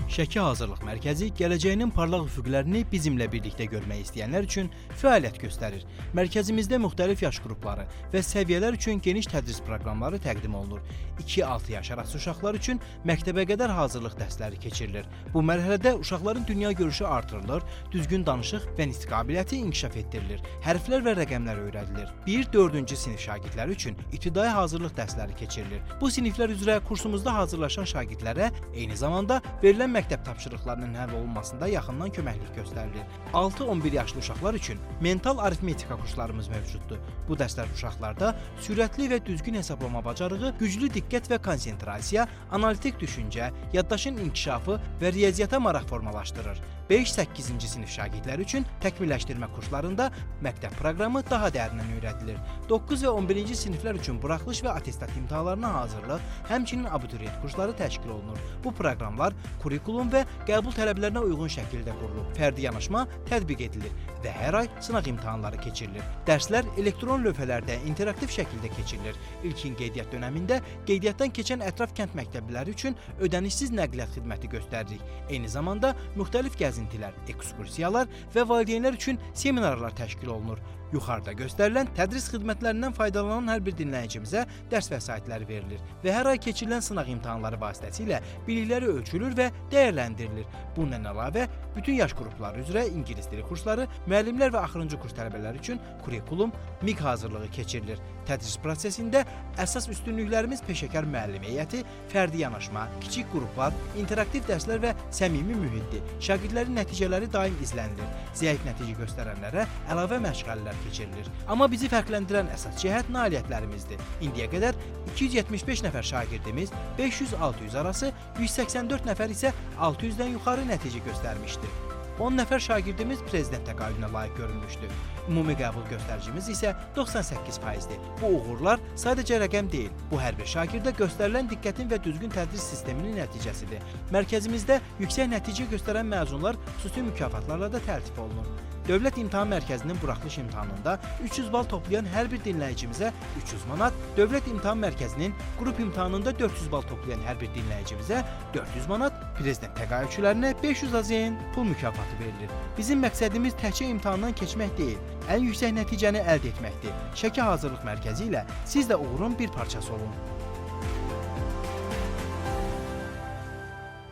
Şəki Hazırlıq Mərkəzi gələcəyinin parlaq üfüqlərini bizimlə birlikdə görmək istəyənlər üçün fəaliyyət göstərir. Mərkəzimizdə müxtəlif yaş qrupları və səviyyələr üçün geniş tədris proqramları təqdim olunur. 2-6 yaş arası uşaqlar üçün məktəbə qədər hazırlıq dərsləri keçirilir. Bu mərhələdə uşaqların dünya görüşü artırılır, düzgün danışıq və nitq qabiliyyəti inkişaf etdirilir, hərflər və rəqəmlər öyrədilir. 1-4-cü sinif şagirdləri üçün ibtidai hazırlıq dərsləri keçirilir. Bu siniflər üzrə kursumuzda hazırlaşan şagirdlərə eyni zamanda verilən məktəb tapşırıqlarının həll olunmasında yaxından köməklik göstərilir. 6-11 yaşlı uşaqlar üçün mental arifmetika kurslarımız mövcuddur. Bu dərslər uşaqlarda sürətli və düzgün hesablama bacarığı, güclü diqqət və konsentrasiya, analitik düşüncə, yaddaşın inkişafı və riyaziyyata maraq formalaşdırır. 5-8-ci sinif şagirdləri üçün təkmilləşdirmə kurslarında məktəb proqramı daha dərindən öyrədilir. 9 və 11-ci siniflər üçün buraxılış və attestat imtahanlarına hazırlıq, həmçinin abituriyent kursları təşkil olunur. Bu proqramlar kurikulum və qəbul tələblərinə uyğun şəkildə qurulub. Fərdi yanaşma tətbiq edilir və hər ay sınaq imtahanları keçirilir. Dərslər elektron lövhələrdə interaktiv şəkildə keçirilir. İlkin qeydiyyat dönəmində qeydiyyatdan keçən ətraf kənd məktəbliləri üçün ödənişsiz nəqliyyat xidməti göstəririk. Eyni zamanda müxtəlif gəzintilər, ekskursiyalar və valideynlər üçün seminarlar təşkil olunur. Yuxarıda göstərilən tədris xidmətlərindən faydalanan hər bir dinləyicimizə dərs vəsaitləri verilir və hər ay keçirilən sınaq imtahanları vasitəsilə bilikləri ölçülür və dəyərləndirilir. Bundan əlavə, bütün yaş qrupları üzrə ingilis dili kursları, müəllimlər və axırıncı kurs tələbələri üçün kurikulum, MİQ hazırlığı keçirilir. Tədris prosesində əsas üstünlüklərimiz peşəkar müəllim heyəti, fərdi yanaşma, kiçik qruplar, interaktiv dərslər və səmimi mühitdir. Şagirdlərin nəticələri daim izlənilir. Zəif nəticə göstərənlərə əlavə məşğələlər keçirilir. Amma bizi fərqləndirən əsas cəhət nailiyyətlərimizdir. İndiyə qədər 275 nəfər şagirdimiz 500-600 arası, 184 nəfər isə 600-dən yuxarı nəticə göstərmişdir. 10 nəfər şagirdimiz prezident təqaüdünə layiq görülmüşdü. Ümumi qəbul göstəricimiz isə 98%-dir. Bu uğurlar sadəcə rəqəm deyil. Bu hər bir şagirdə göstərilən diqqətin və düzgün tədris sisteminin nəticəsidir. Mərkəzimizdə yüksək nəticə göstərən məzunlar xüsusi mükafatlarla da təltif olunur. Dövlət İmtahan Mərkəzinin buraxılış imtahanında 300 bal toplayan hər bir dinləyicimizə 300 manat, Dövlət İmtahan Mərkəzinin qrup imtahanında 400 bal toplayan hər bir dinləyicimizə 400 manat, prezident təqaüdçülərinə 500 AZN pul mükafatı verilir. Bizim məqsədimiz təkcə imtahandan keçmək deyil, ən yüksək nəticəni əldə etməkdir. Şəki Hazırlıq Mərkəzi ilə siz də uğurun bir parçası olun.